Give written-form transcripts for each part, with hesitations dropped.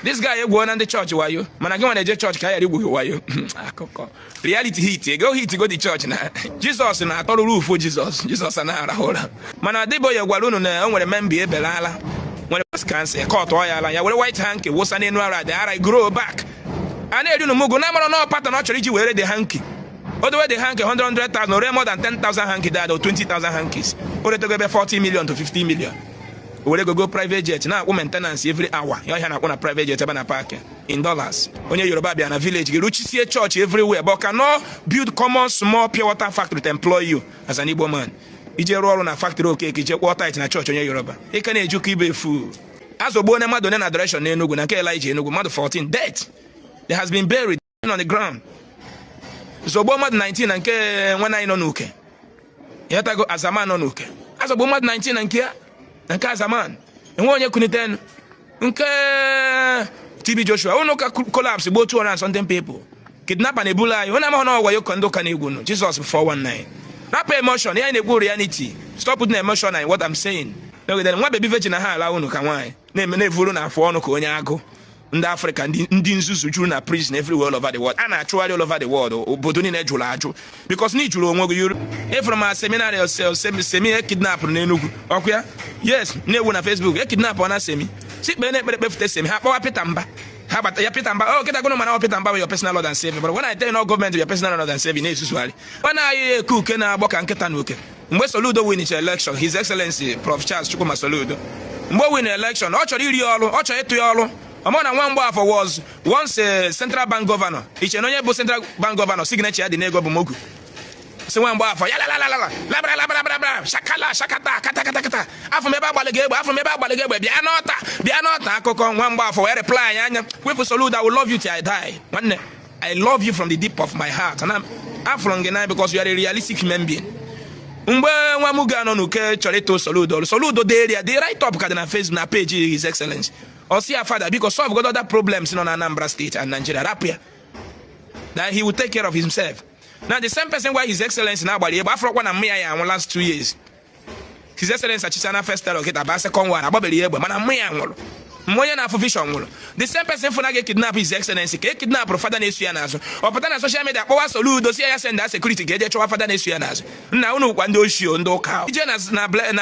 This guy egwuo na ndị chọọchị wayo, mana gị nwa na-eje chọọchị ka a ghara igwu gị wayo. Akụkọ reality hit ego hit go the church na Jizọs na-atọrụrụ ụfụ. Jizọs, Jizọs anaghị arahụ ụra. Mana Adeboye gwara unu na o nwere member ebelala nwere breast cancer, kọtụọ ya ala ya, were white hanky wụsa n'elu ara dị ara grow back. A na-eri unu mugu na amara na pattern ọ chọrọ iji were the hanky. O dowe the hanky 100 100,000, o ree more than 10,000 hanky dad or 20,000 hankies. O retego ebe 40 million to 50 million. O were gogo private jet na-akwụ maintenance every hour ya ọhịa na-akwụ na private jet ebe na park in dollars. Onye Yoruba bịa na village gị rụchisie church everywhere, but cannot build common small pure water factory to employ you as an Igbo man. Ije rụọ ọrụ na factory Okeke, ije kwụọ tithe na chọọchị onye Yoruba. Ike na-ejukọ ibe efu. Azọgbuo onye mmadụ onye na adoration n'Enugu na nke Elijah Enugu, mmadụ 14 dead. They has been buried on the ground. Zọgbuo mmadụ 19 na nke nwanne anyị nọ n'Uke, ịghọtago? Azaman nọ n'Uke, azọgbuo mmadụ 19 na nke ya, na nke Azaman. Enwe onye kunitenu nke TB Joshua. Ụnụ ụka collapse, gbuo 200 and something people. Kidnapper na-ebulu anyị. Onye amaghị na ọgwa ya ụkọ ndị ụka na-egwu nụ. Jizọs 419. Rapụ emotion ya, na-ekwu reality. Stop putting emotion in what I'm saying. Nọgidere nwa baby virgin na ha ala unu ka nwaanyị na-eme na-evuru na afụ ọnụ ka onye agụ. Ndị Afrịka, ndị nzuzu juru na prison everywhere all over the world. A na-achụgharị all over the world. Obodo niile jụrụ ajụ because na ijụrụ onwe gị yuru ịfụrụ ma seminary semi e kidnap n'Enugu ọkụ ya. Yes, na-ewu na Facebook e kidnap ọ na semi si kpee na ekpere kpefute semi. Ha kpọwa Peter Mba, ha bata ya Peter Mba. Oh, kịta gụnụ mana ọ Peter Mba bụ your personal Lord and Savior, but when I tell you no government your personal Lord and Savior, na-esusugharị ọ na-ayị eke uke na-agbọ ka nkịta na oke. Mgbe Soludo win election, His Excellency Prof Charles Chukwuma Soludo, mgbe o win election, ọ chọrọ iri ọrụ, ọ chọrọ ịtụ ya ọrụ. Ọmọ na nwa Mgbafọ was once a central bank governor. Iche na onye bụ central bank governor signature ya dị n'ego bụ mogu. Si nwa Mgbafọ ya lalalala labara labara labara shakala shakata kata kata kata. Afọ m ebe agbalị gị egbe, afọ m ebe agbalị gị egbe, bịa n'ọta, bịa n'ọta. Akụkọ nwa Mgbafọ wee reply anyị anya wepụ. Soludo, I will love you till I die. Nwanne, I love you from the deep of my heart and afụrụ m gị n'anya because you are a realistic human being. Mgbe nwa m ga-anọ n'uke chọrọ ịtụ Soludo ọrụ, Soludo deeri ya, the write up ka dị na Facebook na page His Excellence. Ọ sị ya, "Father, biko solve God other problems nọ na Anambra State and Nigeria, rapụ ya," that he will take care of himself. Now the same person why His Excellency na-agbali egbe afọrọkwa na mmụ ya anwụ last 2 years. His Excellency achịcha na first terror, kịta ba second one, agbabere ya egbe, mana mmụ ya nwụrụ. Mgbe onye na-afụ vision nwụrụ, the same person fụna ga kidnap His Excellency ka e kidnapụrụ fada na-esu ya n'azụ, ọ pụta na social media kpọwa Soludo, si ya send security ka eje chọwa fada na-esu ya n'azụ. Nna unu kwa ndị ochie, ndị ụka ije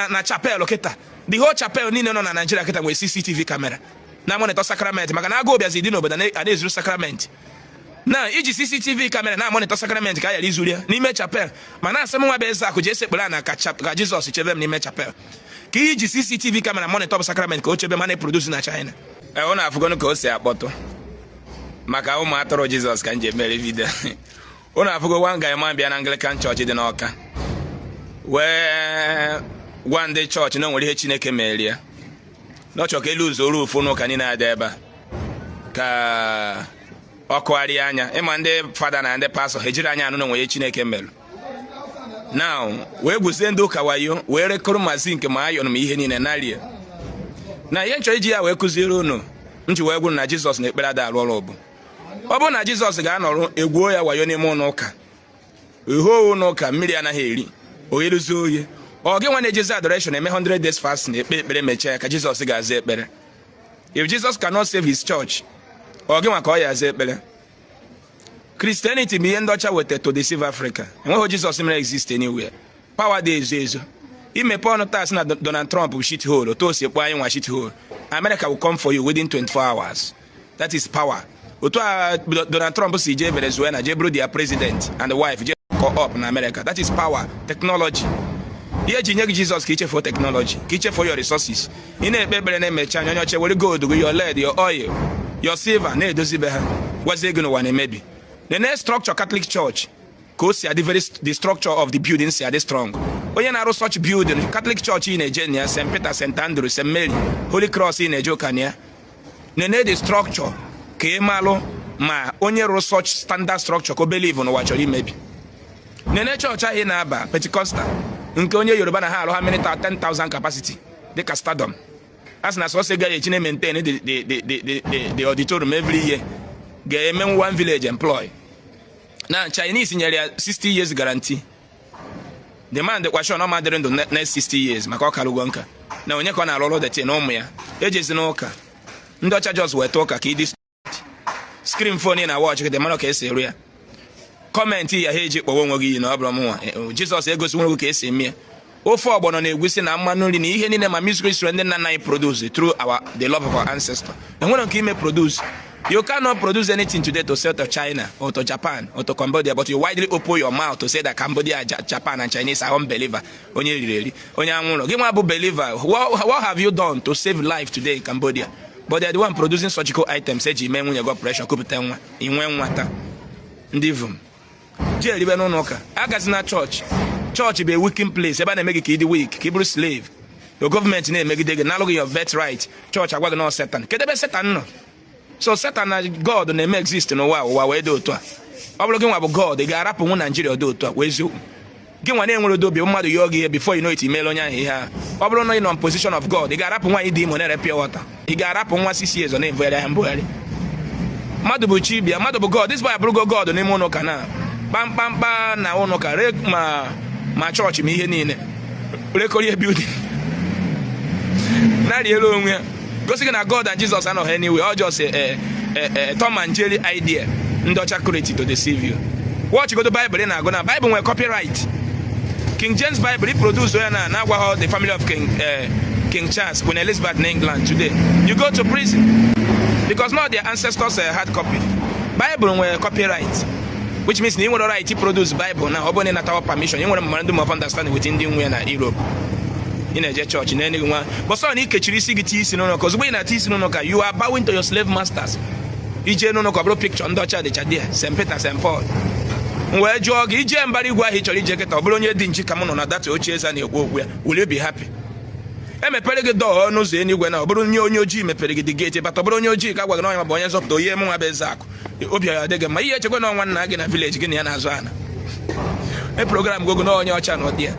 na chapel kịta, the whole chapel niile nọ na Nigeria kịta nwere CCTV camera na monitor sacrament, maka na agụụ bịazi dị n'obodo, a na-ezuru sacrament. Na iji CCTV camera na monitor sacrament ka a ghara izuru ya n'ime chapel, ma na-asị m nwa bụ eze akụ ji esekpere ana ka Jizọs chebe m n'ime chapel, ka iji CCTV camera monitor bụ sacrament ka o chebe ma na-eproduce na China. Ọ na-afụgonụ ka o si akpọtụ maka ụmụ atụrụ Jizọs ka m ji emere video. Ụnụ afụgo one guy man bịa na Anglican Church dị n'Ọka wee gwa ndị chọọchị na o nwere ihe Chineke mere ya, na ọ chọrọ ka elu ụzọ roof n'ụka niile adị ebe a ka ọ kụgharịa anya. Ịma ndị fada na ndị pastọ, ha ejiri anya anụ na onwe ihe Chineke mere. Now wee gwuzie ndị ụka wayo, wee rekọrọ ma zinc ma iron ma ihe niile narie na ihe nchọrọ iji ya wee kụziere unu. M ji wee gwuru na Jizọs na ekpere ada arụ ọrụ bụ ọ bụrụ na Jizọs ga-anọrụ egwuo ya wayo n'ime ụlọ ụka, ihuo ụlọ ụka mmiri anaghị eri ogheruzie oye. Ọ gị nwa na-ejezi adoration eme 100 days fasting, ekpe ekpere, mechaa ya ka Jizọs ga-aza ekpere. If Jesus cannot save his church, ọ gị nwa ka ọ ya aza ekpere? Christianity bụ ihe ndị ọcha weta to deceive Africa. Enweghị Jizọs mere exist anywhere. Power dị ezo ezo. Imepe ọnụ taa sị na Donald Trump bụ shit hole, otu o si kpọọ anyị nwa shit hole, America will come for you within 24 hours. That is power. Otu a Donald Trump si jee Venezuela, jee bụrụ their president and the wife, jee call up na America, that is power, technology. Ihe eji nye gị Jizọs ka ichefuo technology, ka ichefuo your resources. Ị na-ekpe ekpere na-emechi anya, onye ọcha were gold gị, your lead, your oil, your silver na-edozi be ha, gwazie gị n'ụwa na-emebi. The next structure, Catholic Church, ka o si adị very, the structure of the building si adị strong. Onye na-arụ such building, Catholic Church ị na-eje na ya, St Peter, St Andrew, St Mary, Holy Cross ị na-eje ụka na ya, nene the structure ka ị malụ ma onye rụrụ such standard structure ka o believe n'ụwa chọrọ imebi. Nene chọọchị ahụ ị na-aba, Pentecostal nke onye Yoruba na ha arụ ha minita 10,000 capacity dịka stadium, a sị na sọsọ gaghị echi na-maintain the auditorium every year ga-eme one village employ. Na Chinese nyere ya 60 years guarantee. The man dịkwa sure na ọ ma dịrị ndụ next 60 years, maka ọ karụgo nka. Na onye ka ọ na-arụ ọrụ dete na ụmụ ya ejezi n'ụka. Ndị ọcha just weta ụka ka ịdị screen phone na watch gị dị mara ka esi eru ya. Comment ya ha eji kpọwa onwe gị iyi na ọ bụrụ mụnwa. Jizọs egosi nwe gị ka esi eme ya. Ofe ọgbọnọ na egusi na mmanụ nri na ihe niile ma music instrument ndị nna nna anyị produce through our the love of our ancestor, enwere nke ime produce. You cannot produce anything today to sell to China or to Japan or to Cambodia, but you widely open your mouth to say that Cambodia, Japan and Chinese are unbeliever. Onye riri eri, onye anwụrụ gị nwa bụ believer. What have you done to save life today in Cambodia? But they are the one producing surgical items eji mee nwunye gị operation, kupụta nwa, inwe nwa taa. Ndị vum ji eribe n'ụlọ ụka, agazina chọọchị. Chọọchị bụ a weakening place, ebe a na-eme gị ka ị dị weak, ka ị bụrụ slave. Your gọọmenti na-emegide gị, nalụ gị your birthright. Chọọchị agwa gị na Satan. Kedu ebe Satan nọ? So Satan na God na-eme exist n'ụwa, ụwa wee dị otu a. Ọ bụrụ gị nwa bụ God, ị ga-arapụ nwu Naijiria dị otu a? Wee eziokwu, gị nwa na-enwere obi mmadụ yọọ gị ihe, before you know it, imeela onye ahụ ihe ahụ. Ọ bụrụ na ị nọ in position of God, ị ga-arapụ nwaanyị dị imo na-ere pure water? Ị ga-arapụ nwa 6 years ọ na-evugharị ahịa mbugharị? Mmadụ bụ chi bịa, mmadụ bụ God. This boy abụrụgo God n'ime ụlọ ụka na kpamkpamkpa na ụlọ ụka ree ma chọọchị ma ihe niile, rekorie building, narị elu onwe ya, gosi gị na God and Jesus anọghị anyway. Ọ just Tom and Jerry idea ndị ọcha create to deceive you. Watch godo Bible ị na-agụ na Bible nwere copyright. King James Bible produce ya na na-agwa the family of King Charles, Queen Elizabeth na England today, you go to prison because not their ancestors hard copy. Bible nwere copyright, which means na ị nwere right to produce Bible na ọ bụrụ na ị natawa permission, ị nwere memorandum of understanding with ndị nwe ya na Europe. Ị na-eje chọọchị na enyeghị nwa bọsọ na ikechiri isi gị tie isi n'ụlọ ka ozugbo ị na-ati isi n'ụlọ ka you are bowing to your slave masters. Ije n'ụlọ ka ọ bụrụ picture ndị ọcha dịcha there, St. Peter, St. Paul. M wee jụọ gị, ije mbara igwe ahụ ị chọrọ ije kịta, ọ bụrụ onye dị nchi ka m nọ na data ochie eze na-ekwu okwu ya, will you be happy? Emepere gị dọọ ọnụ ụzọ eluigwe na ọ bụrụ onye ojii mepere gị dị gate bata, ọ bụrụ onye ojii ka gwa gị na ọnya bụ onye nzọpụta, onye m nwa bụ eze akụ, obi ya adịghị mma? Ihe echekwa na ọnwa nna gị na village gị na ya na-azụ ana e program gogo na onye ọcha na ọdị ya,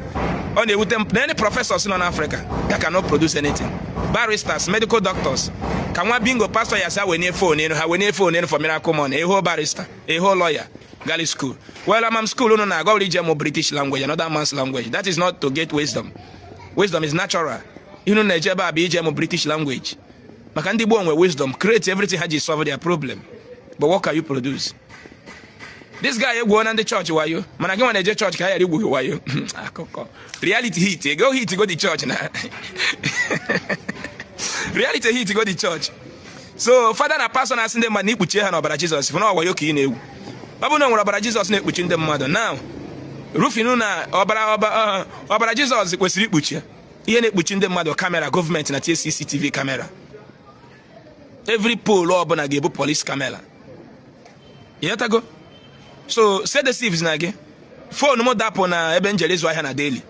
ọ na-ewute m na any professors nọ n'Africa that cannot produce anything, barristers, medical doctors, ka nwa bingo pastor ya sa wenye phone elu ha, wenye phone elu for miracle money. A whole barrister, a whole lawyer gali school. Well, amam school unu na-aga ọrụ ije mụ British language, another man's language. That is not to get wisdom. Wisdom is natural. Unu na-eje ebe a bụ ije mụ British language, maka ndị gboo nwe wisdom, create everything ha ji solve their problem. But what can you produce? This guy egwuo na ndị chọọchị wayo, mana gị nwa na-eje chọọchị ka ha ghara igwu gị wayo. Akụkọ reality hit go, hit go the church na reality hit go the church. So fada na pastor na-asị ndị mmadụ na ikpuchie ha n'ọbara Jizọs, fụ na ọwayo ka ị na-egwu. Ọ bụrụ na o nwere ọbara Jizọs na-ekpuchi ndị mmadụ now, rufinu na ọbara Jizọs kwesịrị ikpuchi ya. Ihe na-ekpuchi ndị mmadụ, camera gọọmenti na CCTV camera. Every pole ọbụla ga-ebu police camera, ịghọtago? So sedatives na gị phone m dapụ na ebe njere ịzụ ahịa na daily.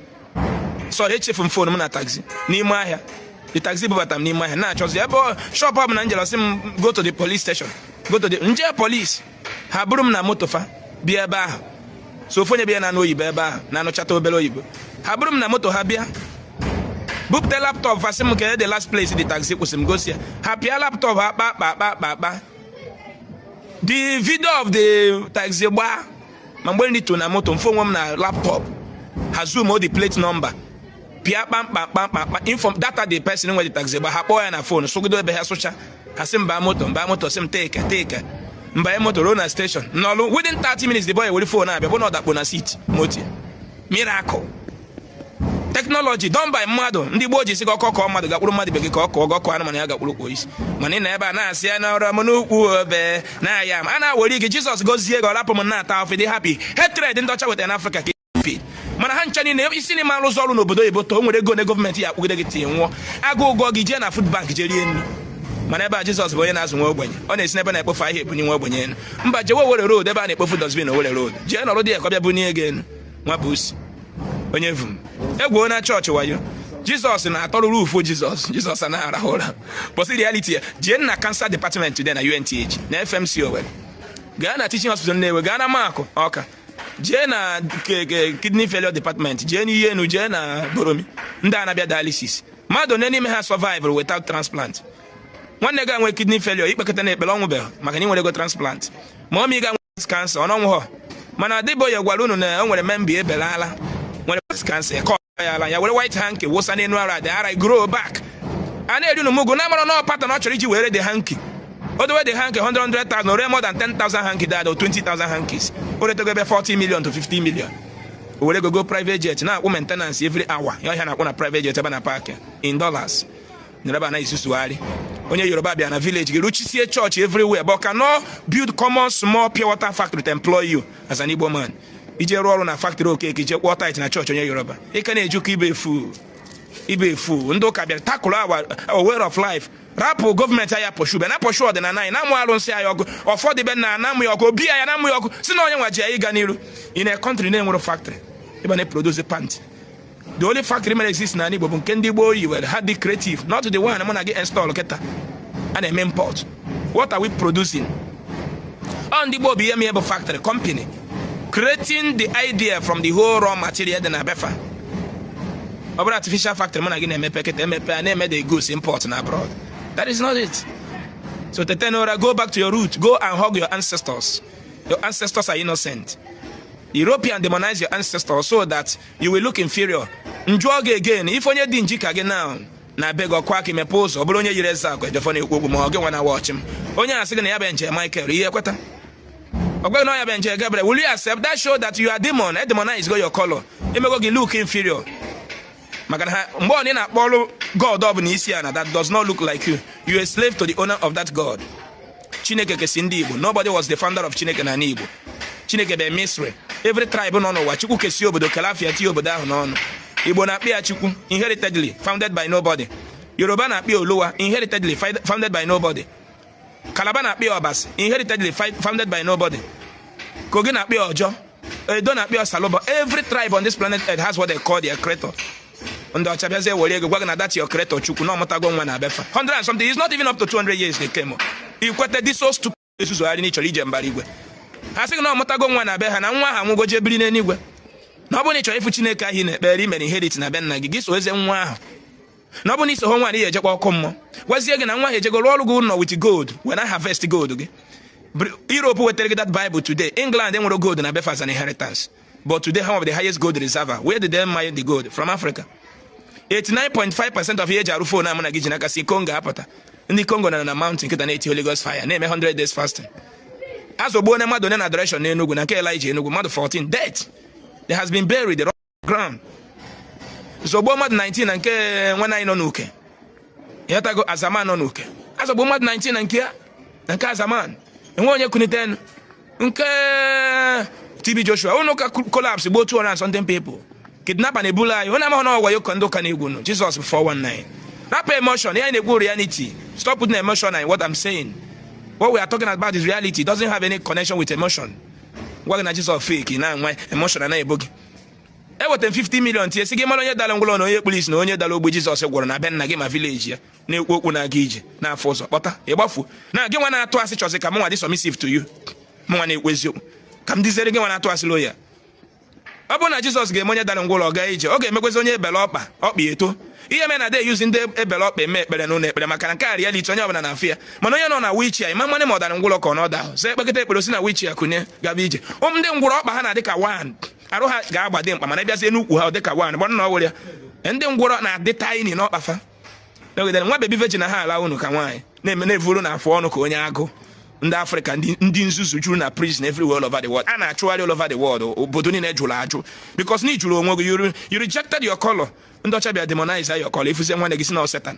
Sorry, echefu m phone m na taxi n'ime ahịa. The taxi bubata m n'ime ahịa, na-achọzi ebe shop ọbụla njere, sị m go to the police station, go to the nje police. Ha buru m na moto fa bịa ebe ahụ. So ofu onye bịa na-anụ oyibo ebe ahụ, na-anụchata obere oyibo. Ha buru m na moto ha bịa bupụta laptop fa, sị m ka the last place the taxi kwụsị. M gosi ya. Ha pịa laptop ha kpa kpa kpa kpa kpa, the video of the taxi gbaa ma mgbe nri to na moto mfe onwe m na laptop. Ha zoom o the plate number, pịa kpamkpam kpamkpam kpam, inform data the person nwe the taxi gba. Ha kpọọ ya na phone, sụgido ebe ha sụcha. Ha sị mba moto, mba moto, sị m teke teke, mbanye moto ruo na station n'ọlụ. Within 30 minutes, the boy were phone abịa, bụ na ọ dakpo na seat moto. Miracle technology done by mmadụ. Ndị gboo ji sị gị ọkọ kọọ mmadụ, gakwuru mmadụ ibe gị ka ọ kọọ gị ọkọ anụmanụ ya gakwuru kwa isi. Mana ị na ebe a na-asị ya n'ọrụ m n'ukwu obe na-aya m a na-awere gị. Jizọs gozie gị, ọ rapụ m na-ata afọ dị happy. Hatred ndị ọcha wetara n'Afrịka ka feed, mana ha ncha niile isi n'ime arụzọ ọrụ n'obodo oyibo to o nwere ego na gọọmenti ya akpụgide gị tinye nwụọ agụ ụgwọ gị jee na food bank jee rie nri. Mana ebe a, Jizọs bụ onye na-azụ nwa ogbenye, ọ na-esi n'ebe na-ekpofu ahịa ebunye nwa ogbenye elu. Mba, jewe Owere Road, ebe a na-ekpofu dustbin Owere Road, jee nọrọ dị ya ka ọ bịa bunye gị elu. Nwa bụ usi onye vum egwuo na chọọchị wayo. Jizọs na-atọrụrụ ụfụ Jizọs, Jizọs anaghị arahụ ụra. Bọsị reality ya, jee na cancer department today na UNTH na FMC Owerri, gaa na teaching hospital Nnewi, gaa na Makụ Ọka, jee na kidney failure department, jee n'ihe enu, jee na Boromi, ndị a na-abịa dialysis, mmadụ one n'ime ha survive without transplant? Nwanne gị nwe kidney failure, ikpekọta na ekpere, ọnwụbeghị maka na ị nwere ego transplant. Ma ọmị ga nwe cancer, ọ n'ọnwụghọ. Mana Adeboye gwara unu na o nwere member ebelala nwere cancer, kọ ya ala ya were white hanky wụsa n'enu ara dị ara grow back. A na-eri unu mugu na mara na pattern ọ chọrọ iji were the hanky. O dowe the hanky 100 100,000, o ree more than 10,000 hanky that or 20,000 hankies. O retego ebe 40 million to 50 million. O were go go private jet na-akwụ maintenance every hour. Ya ọhịa na-akwụ na private jet ebe na park in dollars. Nyere na isusugharị. Onye Yoruba bịa na village gị rụchisie church everywhere, but cannot build common small pure water factory to employ you as an Igbo man. Ije rụọ ọrụ na factory Okeke, ije kwụọ tithe na church onye Yoruba. Ike na-ejukọ ibe efu ibe efu. Ndị ụka bịara takụrụ our way of life, rapụ gọọmenti anyị apọshu na apọshu ọdịnala anyị, na-amụ arụnsị anyị ọgụ. Ụfọdụ be na anamụ ya ọgụ, obi anyị na-amụ ya ọgụ, si na onye nwa ji anyị ịga n'iru. In a country na-enwere factory ebe na-eproduce pant, the only factory mere exist na Igbo bụ nke ndị gboo yiwere ha dị creative, not the one mụ na gị install kịta a na-eme import. What are we producing? Ọ ndị gboo bụ ihe mee bụ factory company creating the idea from the whole raw material dị na befa. Ọ bụrụ artificial factory mụ na gị na-emepe kịta, emepe a na-eme the goods import na abroad. That is not it. So tete n'ụra, go back to your root, go and hug your ancestors. Your ancestors are innocent. European demonize your ancestors so that you will look inferior. Njụọ gị again, if onye dị nji ka gị now na be gị, ọkụ aka mepe ụzọ, ọ bụrụ onye yiri eze akwa ejefọ na-ekwu okwu, ma ọ gị nwa na wọchị m, onye a sị gị na ya bụ nje Michael, ihe ekweta? Ọ gwaghị na ọ ya bụ nje Gabriel? Will you accept that? Show that you are demon. E demonize go your color, emego gị look inferior, maka na ha mgbe ọ na-akpọrụ god ọbụla isi ya na that does not look like you, you are a slave to the owner of that god. Chineke kesi ndị Igbo. Nobody was the founder of Chineke na Igbo. Chineke bụ mystery. Every tribe nọ n'ụwa, Chukwu kesi obodo, kele afịa, tinye obodo ahụ n'ọnụ. Igbo na-akpị ya Chukwu, inheritedly, founded by nobody. Yoruba na-akpị ya Oluwa, inheritedly, founded by nobody. Calabar na-akpị ya Ọbasi, inheritedly, founded by nobody. Kogi na-akpị ya Ọjọ, Edo na-akpị ya Saloba. Every tribe on this planet Earth has what they call their creator. Ndị ọcha bịazie were ego gwa gị na that your creator Chukwu na ọmụtago nwa na befa 100 and something. Is not even up to 200 years they came. Ikwete dị so stupid, ezuzugharị na ịchọrọ ije mbara igwe. Ha sị gị na ọmụtago nwa na be ha, na nwa ha nwụgo, jee biri n'eluigwe, na ọ bụrụ na ị chọrọ ịfụ Chineke ahụ ị na-ekpere, imere inherit na be nna gị, gị so eze nwa ahụ, na ọ bụrụ na iso nwa ị ejekwa ọkụ mmụọ. Gwazie gị na nwa ahụ ejego rụọ ọrụ gị ụlọ with gold when I harvest gold gị. Europe wetara gị that Bible today. England enwere gold na befa as an inheritance, but today ha have the highest gold reserve. Where did they mine the gold from? Africa. 89.5% of ihe eji arụ phone amụ na gị ji n'aka si Congo apụta. Ndị Congo nọ na mountain nkịta na-eti Holy Ghost fire, na-eme 100 days fasting. Azọgbuo onye mmadụ onye na adoration n'Enugu na nke Elijah Enugu, mmadụ 14 dead. They has been buried the ground. Zọgbuo mmadụ 19 na nke nwanne anyị nọ n'uke, ịghọtago? Azaman nọ n'uke, azọgbuo mmadụ 19 na nke ya, na nke Azaman enwe onye kunite. Nke TB Joshua, ụnụ ụka collapse, gbuo 200 and something people. Kidnapper na-ebulu anyị. Onye amaghị na ọgwa ya ụka, ndị ụka na-egwu nụ Jesus 419. Rapụ emotion ya na-ekwu reality. Stop putting emotion in what I'm saying. What we are talking about is reality. It doesn't have any connection with emotion. Gwa gị na Jesus fake na-enwe emotion anaghị ebo gị. Eweta m 50 million tie, sị gị mara onye dara ngwụlọ na onye kpuru isi na onye dara ogbe Jizọs gwọrọ na be nna gị ma village ya, na-ekwu okwu, na-aga ije na-afụ ụzọ, kpọta ịgbafu na gị nwa na-atụ asị, chọsị ka mụnwa dị submissive to you. Mụnwa na-ekwu eziokwu ka m dịziere gị nwa na-atụ asị ya. Ọ bụrụ na Jizọs ga-eme onye dara ngwụlọ ọ gaa ije, ọ ga-emekwezi onye ebele ọkpa ọkpa eto. Ihe mere na de yuzi ndị ebele ọkpa eme ekpere n'ụlọ ekpere, maka na nke a reality, onye ọbụla na-afụ ya. Mana onye nọ na wheelchair, ịma mmanụ ma ọ dara ngwụlọ ka ọ nọda ahụ, sị ekpekọta ekpere, si na wheelchair kunye gaba ije. Ụmụ ndị ngwụrọ, ọkpa ha na-adị ka wan, arụ ha ga-agba dị mkpa, mana ịbịazie n'ukwu ha, ọ dị ka wan gbọrọ na ọ were ya. Ndị ngwụrọ na-adị tiny n'ọkpa fa. Nọgidere nwa baby virgin na ha ala unu ka nwaanyị na-eme na-evuru na afụ ọnụ ka onye agụ. Ndị Afrịka, ndị nzuzu juru na prison everywhere all over the world. A na-achụgharị all over the world. Obodo niile jụrụ ajụ because na ijụrụ onwe gị. You rejected your color. Ndị ọcha bịa demonize your color. Ifuzie nwanne gị, si na Satan.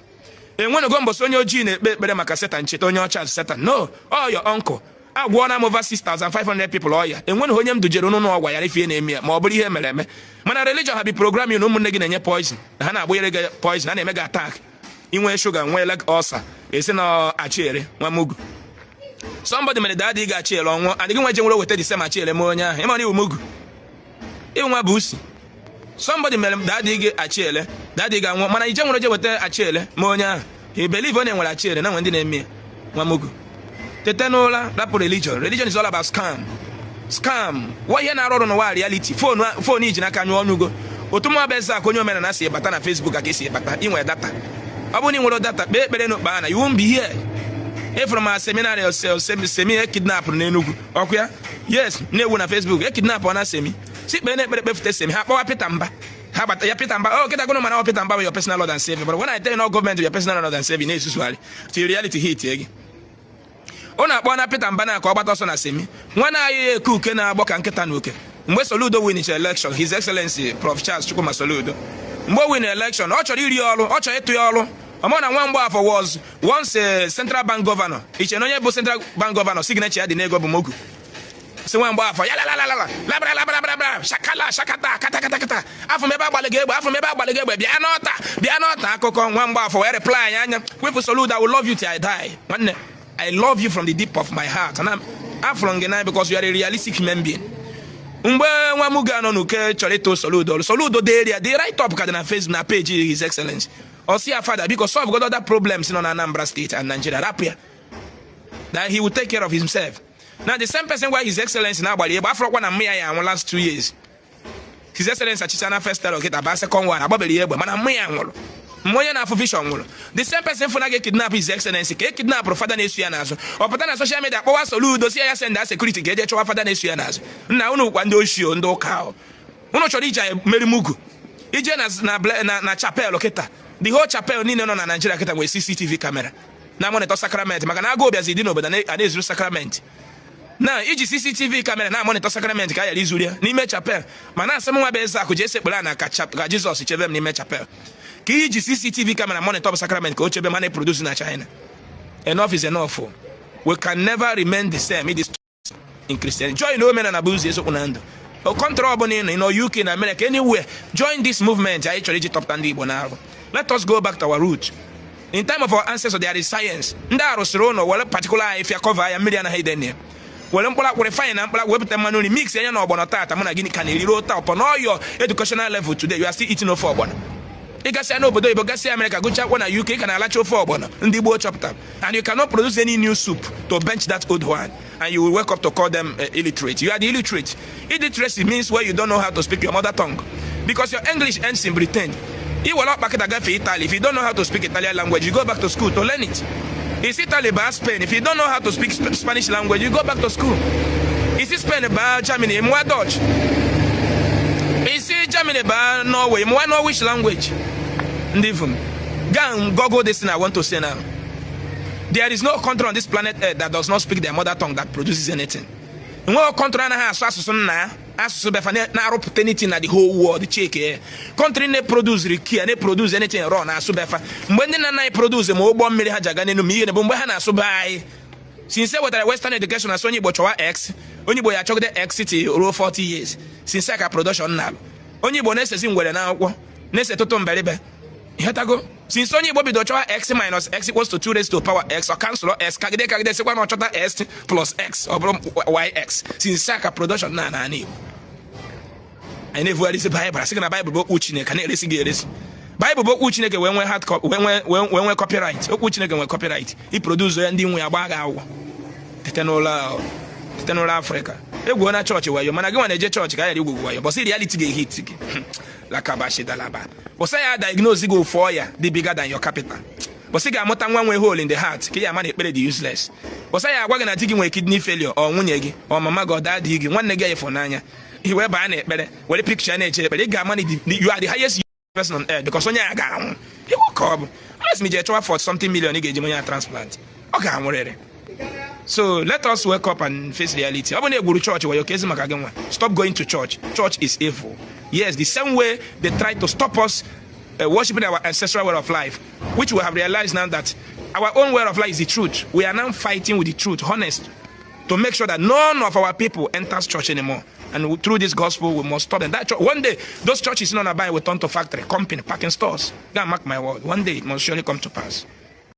Enwenugo mbọsị onye ojii na-ekpe ekpere maka Satan, cheta onye ọcha as Satan? No, all your uncle. Agwụọna m over 6500 people ọya. Enweghị onye m dujere n'ụlọ ọgwa ya ife na-eme ya, ma ọ bụrụ ihe mere eme. Mana religion ha bi programming na ụmụnne gị na-enye poison, na ha na-agbanyere gị poison, ha na-eme gị attack. Inwe shuga, nwee leg ulcer, esi na achiere nwa mugu. Somebody mere daddy ga achiere ọnwụ and gị nwe je nwere weta the same achiere mee onye ahụ. Ịmara iwu mugu, ịwụ nwa bụ usi. Somebody mere daddy gị achiele, daddy ga nwụọ, mana ije nwere je weta achiele mee onye ahụ. I believe onye nwere achiele na nwe ndị na-eme ya. Nwa mugu, tete n'ụra, rapụ religion. Religion is all about scam, scam. Wa ihe na-arụ ọrụ n'ụwa, reality. Phone, phone iji n'aka nyụọ ọnụgo otu mụ bụ eze akụ onye omenala si bata na Facebook ka esi bata inwe data. Ọ bụrụ na ị nwere data, kpee ekpere n'ụkpa na you won't be here. Ịfụrụ ma seminary semi e kidnap n'Enugu ọkụ ya, yes, na-ewu na Facebook, e kidnap ọ na semi si kpee na ekpere kpefute semi. Ha kpọwa Peter Mba, ha Ha bata ya Peter Mba, oh, kịta gụnụ, mana ọ Peter Mba bụ your personal Lord and Savior. But when I tell you, no, government your personal Lord and Savior, na-esusugharị till reality hit gị. Unu akpọ na Peter Mba na ka ọ gbata ọsọ na semi nwa na-ayị eke uke na-agbọ ka nkịta na oke. Mgbe Soludo winicha election, His Excellency Prof Charles Chukwuma Soludo, mgbe o win election, ọ chọrọ iri ọrụ, ọ chọrọ ịtụ ya ọrụ. Ọmụ na nwa Mgbafọ was once a central bank governor. Iche na onye bụ central bank governor, signature ya dị n'ego bụ mogu. Si nwa Mgbafọ ya lalalala labara labara labara shakala shakata kata kata kata, afọ m ebe agbalị gị egbe, afọ m ebe agbalị gị egbe, bịa n'ọta, bịa n'ọta. Akụkọ nwa Mgbafọ wee reply anyị anya wepụ. Soludo, I will love you till I die. Nwanne, I love you from the deep of my heart and I'm afụrụ gị n'anya because you are a realistic human being. Mgbe nwa m ga-anọ n'uke chọrọ ịtụ Soludo ọrụ, Soludo deeri ya, the write up ka dị na Facebook na page His Excellency. Ọ sị ya, "Father, biko solve God other problems nọ na Anambra State and Nigeria, rapụ ya," that he will take care of himself. Now the same person where His Excellency na-agbali egbe afọrọkwa na mmụ ya ya anwụ last 2 years. His Excellency achịcha na first terror, kịta ba second one, agbabere ya egbe, mana mmụ ya nwụrụ mgbe onye na-afụ vision nwụrụ. The same person fụna ga-ekidnap His Excellency ka e kidnapụrụ fada na-esu ya n'azụ, ọ pụta na social media kpọwa Soludo, si ya send security ka eje chọwa fada na-esu ya n'azụ. Nna, unu kwa ndị ochie, ndị ụka ahụ, unu chọrọ iji anyị meri mugu ije na chapel kịta. The whole chapel niile nọ na Nigeria kịta nwere CCTV camera na monitor sacrament, maka na agụụ bịazi dị n'obodo, a na-ezuru sacrament. Na iji CCTV camera na monitor sacrament ka a ghara izuru ya n'ime chapel, ma na-asị m nwa bụ eze akụ ji esekpere a na ka Jizọs chebe m n'ime chapel, ka iji CCTV camera monitor bụ sacrament ka o chebe ma na-eproduce na China. Enough is enough. We can never remain the same. It is in Christianity. Join omenala bụ ụzọ eziokwu na ndụ. Country ọbụla ị nọ, ị nọ UK, na America, anywhere, join this movement anyị chọrọ iji tọpụta ndị Igbo n'arụ. Let us go back to our root. In time of our ancestors, there is science. Ndị a rụsịrị ụlọ were particular ahịfịa cover ya, mmiri anaghị ide na ya, were mkpụrụ akwụ refine na mkpụrụ akwụ, wepụta mmanụ nri, mix anya na ọgbọnọ. Tata mụ na gịnị ka na-eri ruo taa? Upon all your educational level today, you are still eating ofe ọgbọnọ. Ị gasịa n'obodo oyibo, gasịa Amerịka, gụchaa akwụkwọ na UK, ị ka na-alacha ofe ọgbọnọ ndị gboo chọpụtara, and you cannot produce any new soup to bench that old one, and you will wake up to call them illiterate. You are the illiterate. Illiteracy means where you don't know how to speak your mother tongue, because your English ends in Britain. Ị were ọkpa kịta gafee Italy, if you don't know how to speak Italian language, you go back to school to learn it. Isi Italy baa Spain, if you don't know how to speak Spanish language, you go back to school. Isi Spain baa Germany, mụọ Dutch. Isi Germany baa Norway, mụọ Norwish language. Ndị vum, go and google this thing I want to say now. There is no country on this planet Earth that does not speak their mother tongue that produces anything. Nweghị country anaghị asụ asụsụ nna ya, asụsụ befa, na-arụpụta anything na the whole world. Check ya, country na-eproduce kia, na-eproduce anything raw na-asụ befa. Mgbe ndị nna nna anyị produce ma ụgbọ mmiri ha ji aga n'elu ma ihe bụ mgbe ha na-asụ be anyị. Since e wetara Western education, asị onye Igbo chọwa x, onye Igbo ya achọgide x city ruo 40 years. Since ka production na-alụ, onye Igbo na-esezi ngwere n'akwụkwọ, na-ese tụtụ mberibe ihetago. Since onye Igbo bido chọwa x minus x equals to 2 raised to power x, ọ cancel x, kagide kagide, sịkwa na ọ chọta s plus x, ọ bụrụ yx. Since ka production na ana Igbo, anyị na-evugharịsị Baịbụl, asị gị na Baịbụl bụ okwu Chineke, na-eresi gị eresi. Baịbụl bụ okwu Chineke wee nwee hard copy, wee nwee copyright. Okwu Chineke nwee copyright, iproduce ya, ndị nwe ya gbaa gị akwụkwọ. Tete n'ụlọ, tete n'ụlọ Afrịka. Egwuo na chọọchị wayo, mana gị nwa na-eje chọọchị ka a ghara igwugwu wayo. Bọsị reality ga-ehit gị lakabashidalaba, bọsị ya diagnose gị ofu ọya dị bigger than your capital, bọsị ga-amụta nwa nwee hole in the heart, ka ya ama na ekpere dị useless, bọsị ya agwa gị na di gị nwere kidney failure, ọ nwunye gị, ọ mama gị, ọ daa di gị, nwanne gị efụ n'anya, i wee baa na ekpere were picture na-eche ekpere, ị ga-ama na you are the highest person on earth, because onye a ga-anwụ. Ịgwọ ka ọ bụ unless m ije chọwa for something million ị ga-eji onye a transplant, ọ ga-anwụrịrị. So let us wake up and face reality. Ọ bụ na egburu chọọchị wayo ka ezi maka gị nwa. Stop going to church. Church is evil. Yes, the same way they try to stop us worshiping our ancestral way of life, which we have realized now that our own way of life is the truth, we are now fighting with the truth, honest, to make sure that none of our people enters church anymore. And through this gospel, we must stop them. That church, one day, those churches in Onabai will turn to factory, company, packing stores. God, mark my word. One day, it must surely come to pass.